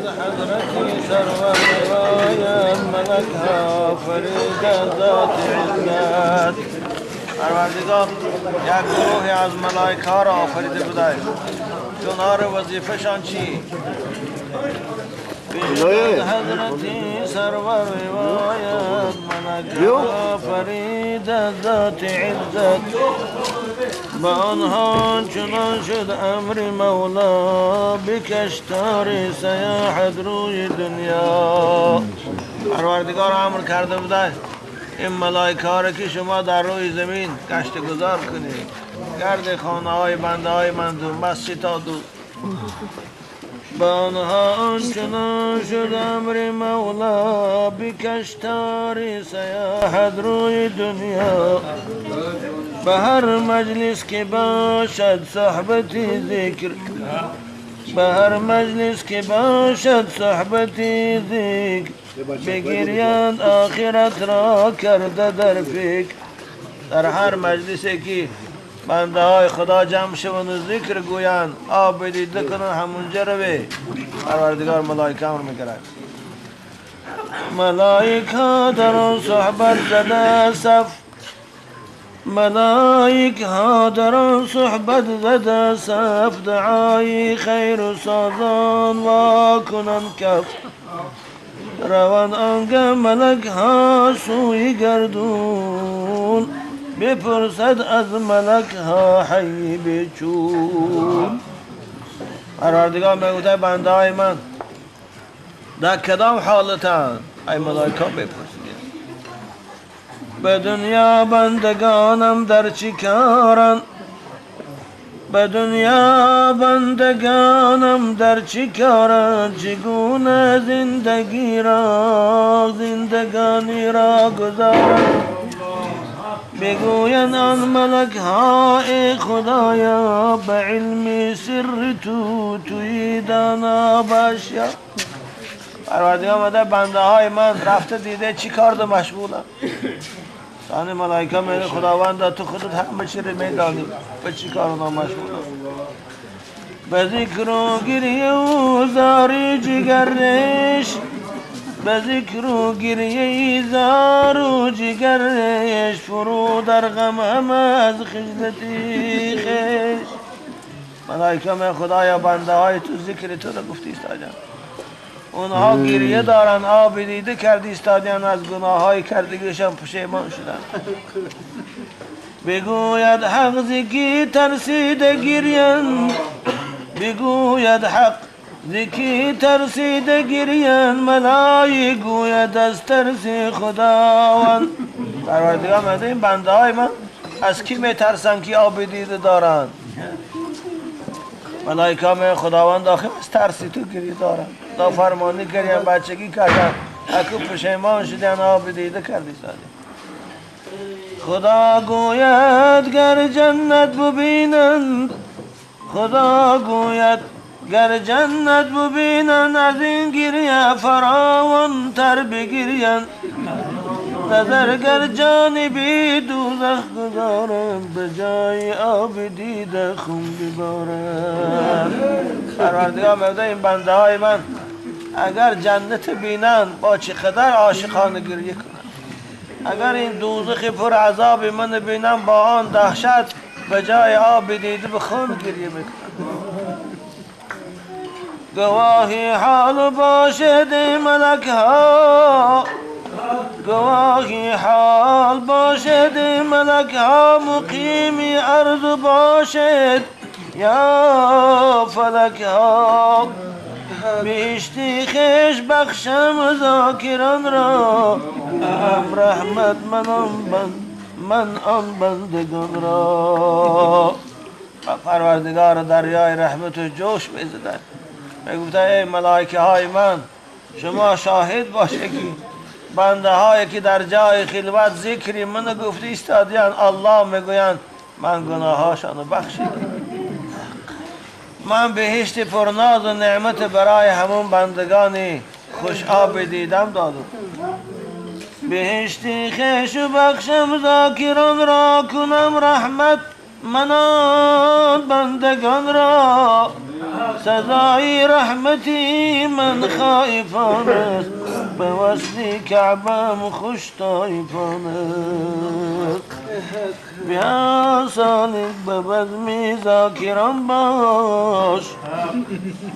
حضرتی سرور روایت ملک ها فرید ذات عزت. پروردگار یک گروهی از ملائکه ها را آفریده بوده که اونها را وظیفه‌شان چی؟ حضرتی سرور روایت ملک ها فرید ذات عزت. به آنها چنان شد امر مولا بکشتار سیاحت روی دنیا. پروردگار امر کرده بوده این ملائکه ها را که شما در روی زمین گشت گذار کنید، گرد خانه های بنده های من دو مسجد تا دو. به آنها آنچنان شد امر مولا بکشتار سیاحت روی دنیا. به هر مجلس که باشد صحبت ذکر، به هر مجلس که باشد صحبت ذکر، بگیریند آخرت را کرده در فکر. در هر مجلسی که بنده های خدا جمع شوند و ذکر گویند، آب دیده کنند، همونجا روی پروردگار ملائکه امر میکرد. ملائکه در آن صحبت زده صف، ملائک ها در آن صحبت زده صف، دعای خیر سازان وا کنند کف. روان آنگه ملک ها سوی گردون، بپرسد از ملک ها حی بچون. پروردگار میگوید بنده های من در کدام حالتند؟ ای ملائکه بپرسید. به دنیا بندگانم در چی کارن، به دنیا بندگانم در چی کارن، چگونه زندگی را زندگانی را گذارن. بگویند آن ملک ها ای خدایا، به علم سر تو توی دانا باشیا. پروردگار آمده بنده های من رفته دیده چی کار دو مشغولن. ثانی ملائکه میگه خداوند تو خودت همه چی رو میدانی به چی کار اونا مشغولن. به ذکر و گریه و زاری جگرش، به ذکر و گریه زار و جگرش، فرو در غم همه از خجلتی خویش. ملائکه میگه خدایا بنده های تو ذکر تو رو گفتی استادیان، اونها گریه دارن، آب دیده کردی استادیان، از گناه های کردگیشان پشیمان شدن. بگوید حق زکی ترسیده گرین، بگوید حق زکی ترسیده گرین، ملائک گوید از ترس خداوند. پروردگار میگه این بنده های من از کی میترسن که آب دیده دارن؟ ملائکه میگه خداوند آخر از ترسی تو گریه دارن، نافرمانی کردن، بچگی کردن، اکو پشیمان شدن، آب دیده کردی ساده. خدا گوید گر جنت ببینند، خدا گوید گر جنت ببینند، از این گریه فراوان تر بگیرند. نظر گر جانبی دوزخ گذارند، به جای آب دیده خون ببارند. پروردگار میگه این بنده های من اگر جنت بینند با چه قدر عاشقانه گریه کنند، اگر این دوزخ پر عذاب من بینند با آن دهشت به جای آب دیده به خون گریه میکنند. گواهی حال باشد ملک ها، گواهی حال باشد ملک ها، مقیمی ارض باشد یا فلک ها. بهشتی خویش بخشم ذاکران را، رحمت من آن بندگان را. پروردگار دریای رحمت و جوش میزدن، میگفت ای ملائکه های من شما شاهد باشه که بنده هایی که در جای خلوت ذکری من گفته ایستادیان، الله میگویند من گناهاشان بخشیدم. من بهشت پرناز و نعمت برای همون بندگانی خوش آب دیدم دادم. بهشتی خویش بخشم ذاکران را، کنم رحمت من آن بندگان را سزای رحمتی من خائفان است به وصل کعبم خوش طایفان است. بیا سالک به بزم ذاکران باش،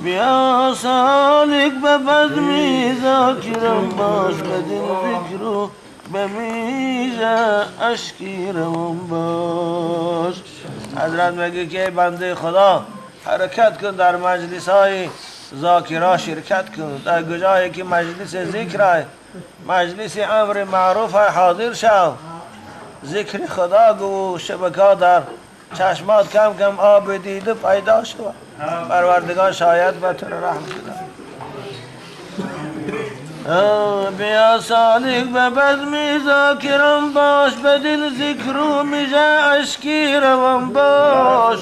بیا سالک به بزم ذاکران باش، بدین فکر و به میزه اشکی روان باش. حضرت میگه که بنده خدا حرکت کن، در مجلس های ذاکرا شرکت کن، در جایی که مجلس ذکر، مجلس امر معروف حاضر شو، ذکر خدا گو، شبکه در چشمات کم کم آب دیده پیدا شو، پروردگار شاید به تو رحم کند. بیا سالک به بزم ذاکران باش، به دل ذکر و میژه اشکی روان باش،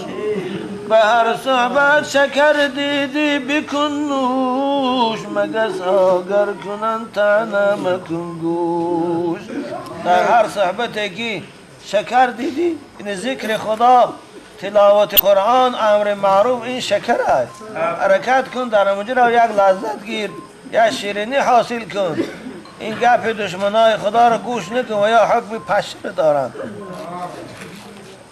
به هر صحبت شکر دیدی بکن نوش، مگس آگر کنن طعنه مکن گوش. در هر صحبتی که شکر دیدی، این ذکر خدا، تلاوت قرآن، امر معروف، این شکر است. حرکت کن در اونجا یک لذت گیر، یا شیرینی حاصل کن. این گپ دشمنای خدا رو گوش نکن و یا حکم پشه دارند.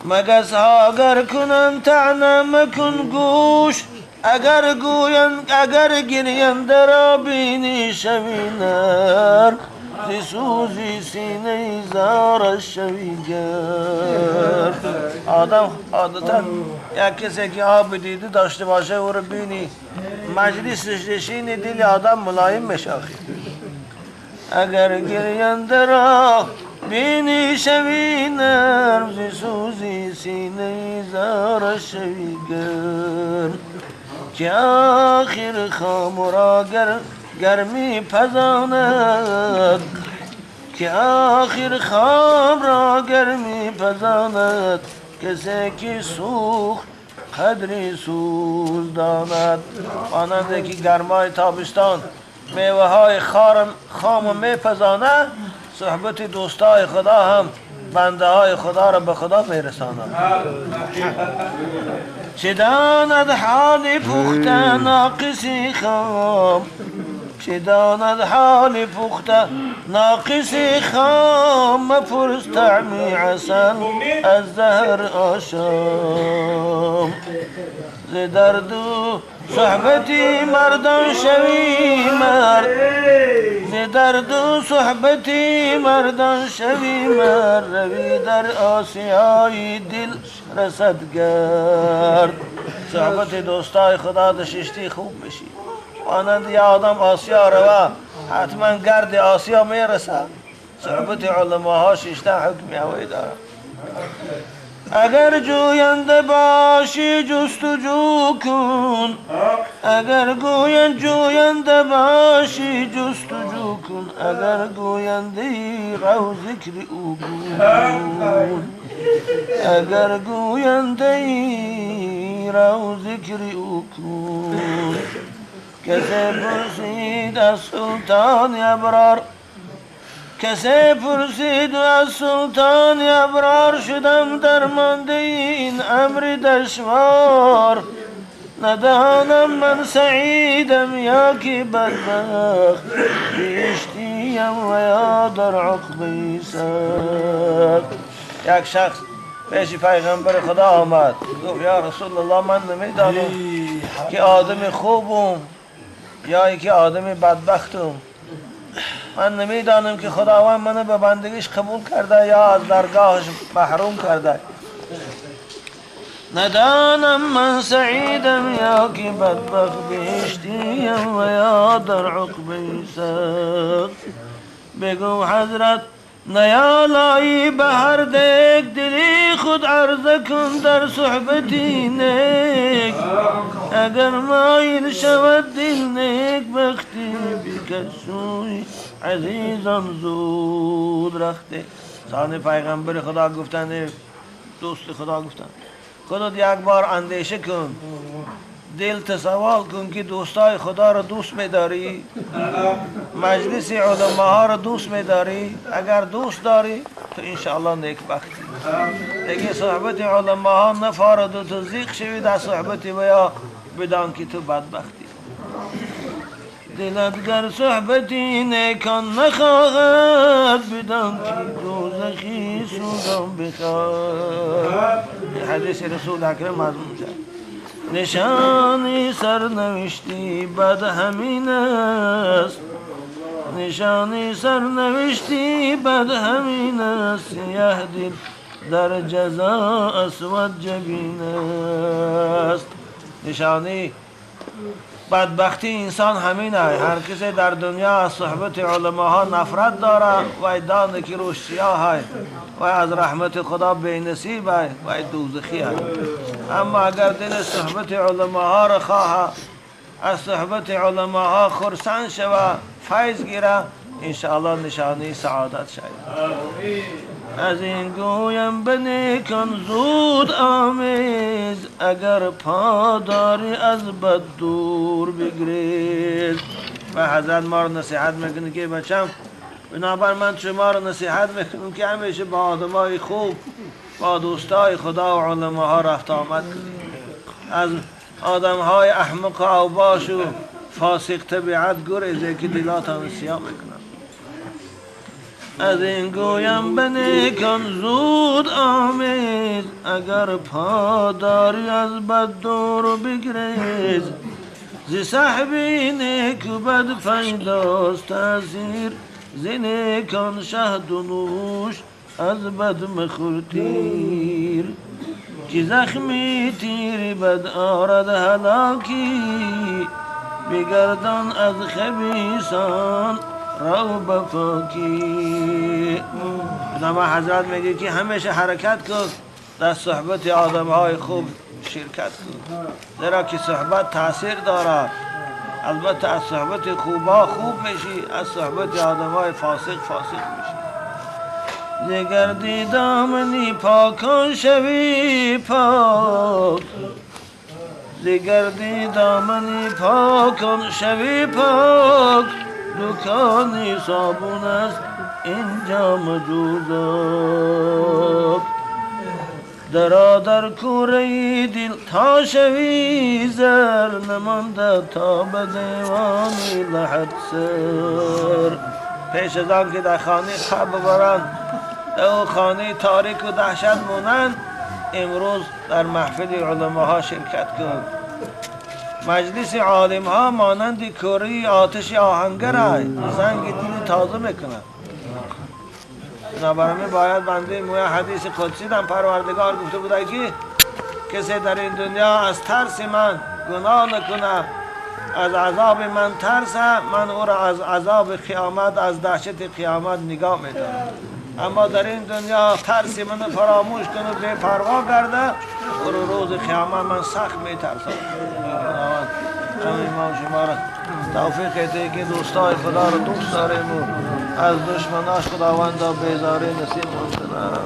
مگس اگر کنن طعنه مکن گوش، اگر گوین اگر گرینده را بینی شوی نر، ز سوزی سینه زارش شوی گر. آدم عادتا یک کسی که آب دیده داشته باشه او رو بینی مجلسش نشینی، دل آدم ملایم میشه. اگر گرینده را بینی شوی نرم، ز سوزی سینه زارش شوی گرم. که آخر خام را گرمی پزاند، که آخر خام را گرمی پزاند، کسی که سوخت قدری سوز داند. مانند که گرمای تابستان میوه های خام میپزاند، صحبت دوستای خدا هم بنده های خدا را به خدا میرساند. چه داند حال پخته ناقصی خام، چه داند حال پخته ناقصی خام، مپرس طعمی عسل از زهر آشام. ز درد و صحبتی مردان شوی مرد، ز درد و صحبتی مردان شوی مرد، روی در آسیای دل رسد گرد. صحبت دوستای خدا دششتی خوب میشی، مانند یه آدم آسیا روه حتما گرد آسیا میرسه. صحبت علماها ششته حکم هوایی داره. اگر جوینده باشی جستجو کن، اگر گویند جوینده باشی جستجو کن، اگر گوینده رو ذکر او کن، اگر گوینده رو ذکر او کن. کسی پرسید از سلطان ابرار، کسی پرسید از سلطان ابرار، شدم درمانده این امر دشوار. ندانم من سعیدم یا که بدبخت، بهشتیم و یا در عقبه سخت. یک شخص پیش پیغمبر خدا آمد، گفت یا رسول الله من نمیدانم که آدم خوبم یا اینکه آدم بدبختم، من نمیدانم که خداوند منو به بندگیش قبول کرده یا از درگاهش محروم کرده. ندانم من سعیدم یا که بدبخت، بهشتیم و یا در عقبه سخت. بگو حضرت نیالایی به هر دک، دلی خود عرضه کن در صحبتی نیک. اگر مایل شود دل نیک بختی، بکش سوی عزیزان زود رخته. سان پیغمبر خدا گفتند، دوست خدا گفتند، خودت یک بار اندیشه کن، دل تصور کن که دوستای خدا را دوست می‌داری، مجلس علماها را دوست می‌داری. اگر دوست داری تو انشاءالله نیکبختی. اگه صحبت علماء ها نفارد تو زیق شوی در صحبت و یا بدان که تو بدبختی. دلت گر صحبتی نیکان نخواهد بدان که دوزخی سوزان بخواهد. حدیث رسول اکرم مضمون شد. نشانی سرنوشتی بد همین است، نشانی سرنوشتی بد همین است، سیه دل در جزا اسود جبین است. نشانی بدبختی انسان همین است. هر کسی در دنیا از صحبت علماها نفرت داره و دانه که روش سیاه است و از رحمت خدا بی نصیب است و دوزخی است. اما اگر دل صحبت علماها را خواه، از صحبت علماها خرسند شوه، فیض گیره، انشاءالله نشانی سعادت شود. از این گویم به نیکان زود آمیز، اگر پاداری از بد دور بگریز. و حضرت ما رو نصیحت میکنه که بچم، بنابر من شما رو نصیحت میکنم که همیشه با آدمای خوب، با دوستای خدا و علماها رفت آمد کنید. از آدمهای احمق و اوباش و فاسق طبیعت گریزه که دلاتان سیاه میکنن. از این گویم به نیکان زود آمیز، اگر پاداری از بد دور بگریز. ز صحبی نیک و بد پیداست تاثیر، ز نیکان شهد و نوش از بد مخور تیر. که زخمی تیر بد آرد هلاکی، بگردان از خبیثان رو به پاکی. بنابر حضرت میگه که همیشه حرکت کن، در صحبت آدم های خوب شرکت کن، زیرا که صحبت تاثیر دارد. البته از صحبت خوبا خوب میشی، از صحبت آدم های فاسق فاسق میشی. زگردی دامنی پاکان شوی پاک، زگردی دامنی پاکان شوی پاک، دکانی صابون است اینجا مجوزاک. درا در کوره دل تا شوی زر، نمانده تا به دیوانی لحد سر. پیش از آن که در خانه خواب ببرند، در او خانه تاریک و دهشت مونند، امروز در محفل علماها شرکت کن. مجلس عالم ها مانند کوره آتش آهنگر است، زنگ دل تازه میکند. بنابراین باید بنده موی حدیث قدسی دم پروردگار گفته بوده که کسی در این دنیا از ترس من گناه نکنه، از عذاب من ترسه، من او را از عذاب قیامت، از دهشت قیامت نگاه میدارم. اما در این دنیا ترس من فراموش کنه، بی پروا کرده، او رو روز قیامت من سخت میترسم. همین ما شما را توفیق ده که دوستای خدا را دوست داریم و از دشمناش خداوند را بیزاری نصیب کنه.